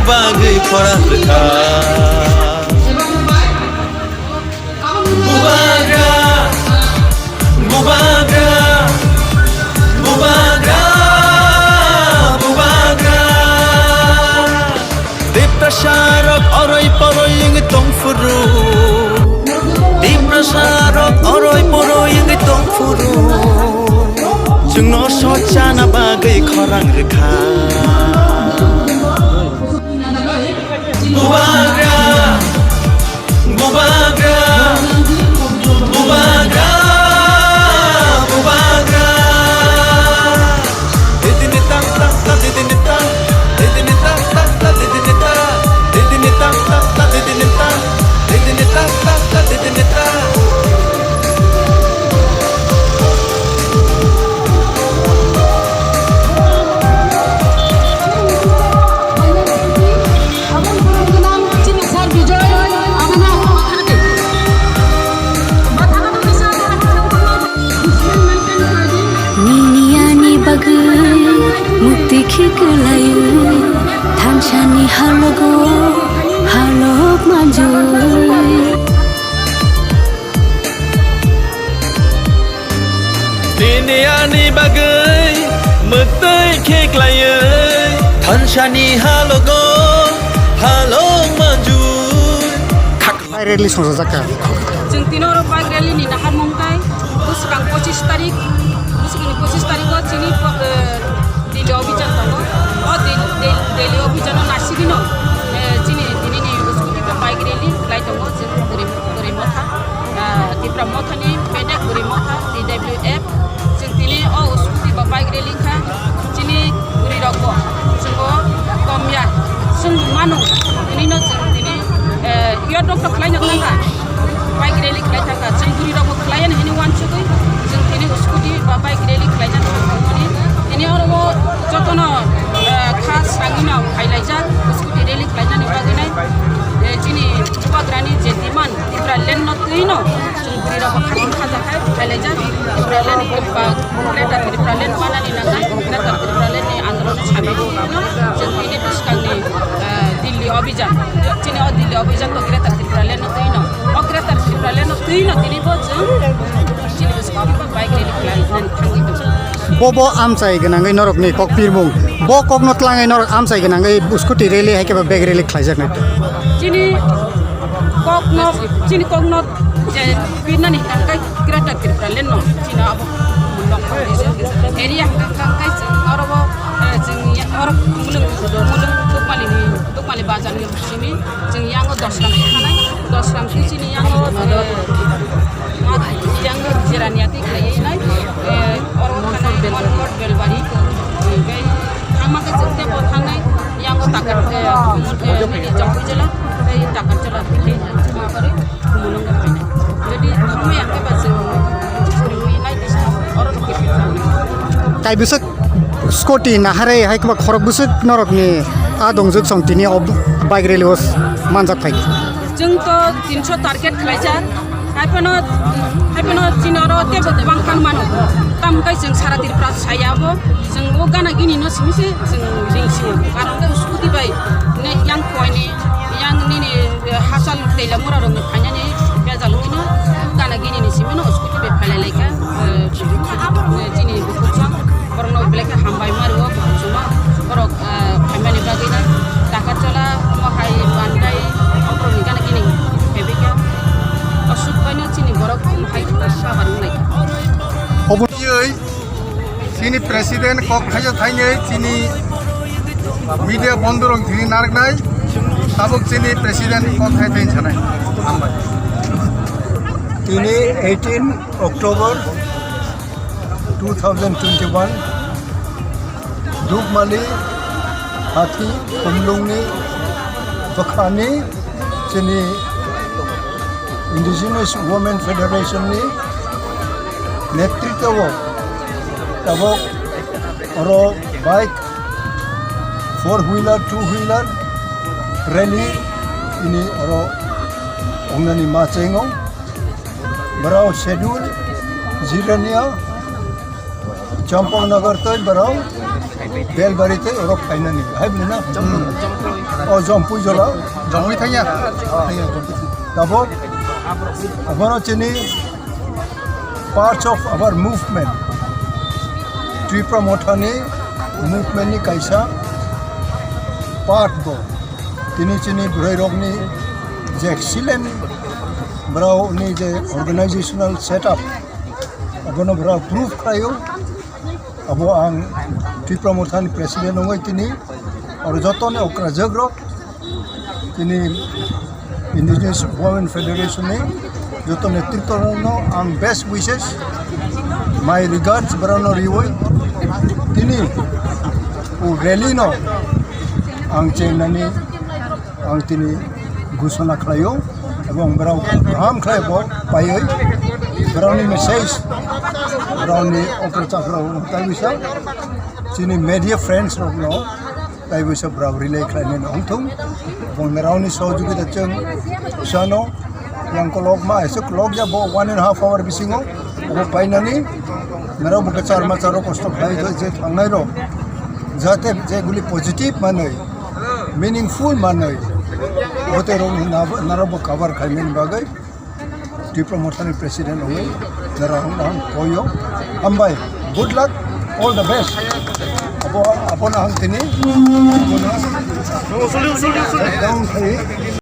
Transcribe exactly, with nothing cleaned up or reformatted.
bagwi khorang rwkha. Bubagra, bubagra, bubagra, bubagra. Tiprasa rok oroi poroi wngwi tongphuru. Tiprasa rok oroi poroi wngwi tongphuru. Chwngno sochana bagwi khorang rwkha. Bubagra, bubagra, bubagra, bubagra. Didini tang tang ta, didini tang, didini tang tang ta, didini ta, didini tang tang ta, didini ta, didini tang tang ta, didini ta. Nini ani bagwi mukti khiklaio, thansani halogo halok manjui. Nini ani bagwi mwtwi khe klaiwi, thansani halogo halok manjui. Khak- Bike rally songchajakha. Chwng tini oro bike rally ni naharmung tai bwskang pochis tarik, bwskangni pochis tarikh o chini po-, eh, Delhi obhijan tongo. O Del-, Del-, Delhi obhijan o nasigino, eh, chini tini ni scooty bai bike rally khlai tongo. Chwng kwrwi, kwrwi motha, ah, Tipra Mothani bedek kwrwi motha, T W F. Chwng tini o scooty ba bike rally kha, chini bwrwi rok bo chwng bo kom ya, chwng mano, tini no chwng tini, eh, yo tok tok khlai no thang kha, bike rally khlai thang kha, chwng bwrwi rok bo khlai ya hini wansugwi, chwng tini scooty ba bike rally khlai na thang kha, tini oro o joto no, eh, kha sangwi no phai lai jak, scooty rally khlai nani bagwi nai, eh, chini Bubagra ni je demand, Tipraland no twi no, chwng bwrwi rok bo khatung khajakhai, phailaijak, Tipraland ni ba Greater Tipraland manani nangnai, Greater Tipraland ni andolon sabai no, chwng bini bwskang ni, eh, Delhi obhijan, chini o Delhi obhijan to Greater Tipraland no twi no, o Greater Tipraland no twi no tini bo chwng chini bwskang ni bike rally khlai nani thangwi tongo. Bo bo amchai gwnangwi norokni kok pirmung. Bo kokno tlangwi norok amchai gwnangwi scooty rally hai khe ba bike rally khlaijaknai. Chini kokno, chini kokno je pirnani hwnkha khe Greater Tipraland no. Chini abo area hwnkha khe chini oro bo, eh, chini oro mulung, mulung Tukmali, Tukmali bazar ni simi. Chwng yango dos gram twi thanai, dos gram twi chini yango, eh, yango jirania twi khlaiwi nai, eh, oro thanai Monkot Belbari, tei thangma khe chwng teibo thangnai, yango Takat, eh, eh, nini Jampui jela, tei Takat jela twi khe thangma khe Khumulwngo phainai. Jodi thangmaya khe ba chwng phuriwi nai tisa, oro twi khe thangwi. Kai bwswk Scooty naharwi hai kwbak khorok bwswk norokni a dongjwk song tini o bike rally o manjak phai. Chwng to tinso target khlaijak. Haiphano, haiphano chini oro teibo kwbang phan mano. Tamo khe chwng sara Tripura saya bo. Chwng o gana gini no simi se chwng ring sio. Karon khe scooty bai ne yang koini, yang nini, eh, hachal teila mura rokni phainani bejal wngwi no gana gini ni simi no scooty bai phailai lai kha. Eh, chini bukhuk song. Borokno belai khe hambai ma rwo, borok chwngno, borok, ah, phaimani bagwi nai Takarchola, omo hai Bandai, oborokni gana gini phaibai kha. Aswk baino chini borok omo hai sabar wngnai kha. Oboni chini president kok thaio thainwi chini media bondhurok thini narwknai, tabuk chini president kok thai thai sanai. Hambai. Tini eighteen October two thousand twenty-one, Dukmali Hathi Khumlungni bwkhani chini Indigenous Women Federation ni netritwo o tabuk oro bike, four wheeler, two wheeler rally ini oro wngnani ma chengo. Borok schedule Jirania, Champaknagar tei borok Belbari tei orok phainani. Hai bini na? Hmm. O Jompui jola. Jompui thangya? Ah. Thangya, Jompui. Tabok, abono chini parts of our movement. Tipra Mothani movement ni kaisa part bo. Tini chini bwrwi rokni je excellent brao ni je organizational setup, abono brao proof khlaio. Abo ang Tipra Mothani president wngwi tini oro jotoni okra jagrok tini Indigenous Women Federation ni joto netrito rokno ang best wishes, my regards brano riwi tini o rally no ang chengnani ang tini ghosona khlaio, ebong borok kaham khlai bo paiwi borokni message, borokni okra chakra taiwisa chini media friends rokno taiwisa borok relay khlainani wngthung. Ebong borokni sohojogita chwng sano yang kolokma, ese kolokya bo one and a half hour bisingo obo painani, norok bo kwchar macharo kosto khlai je thangnai rok jate je guli positive manwi, meaningful manwi, bote rok narok bo cover khaimani bagwi Tipra Mothani president wngwi norok ang koyo. Hambai, good luck, all the best. Abo, abono ang tini, abono, down khai.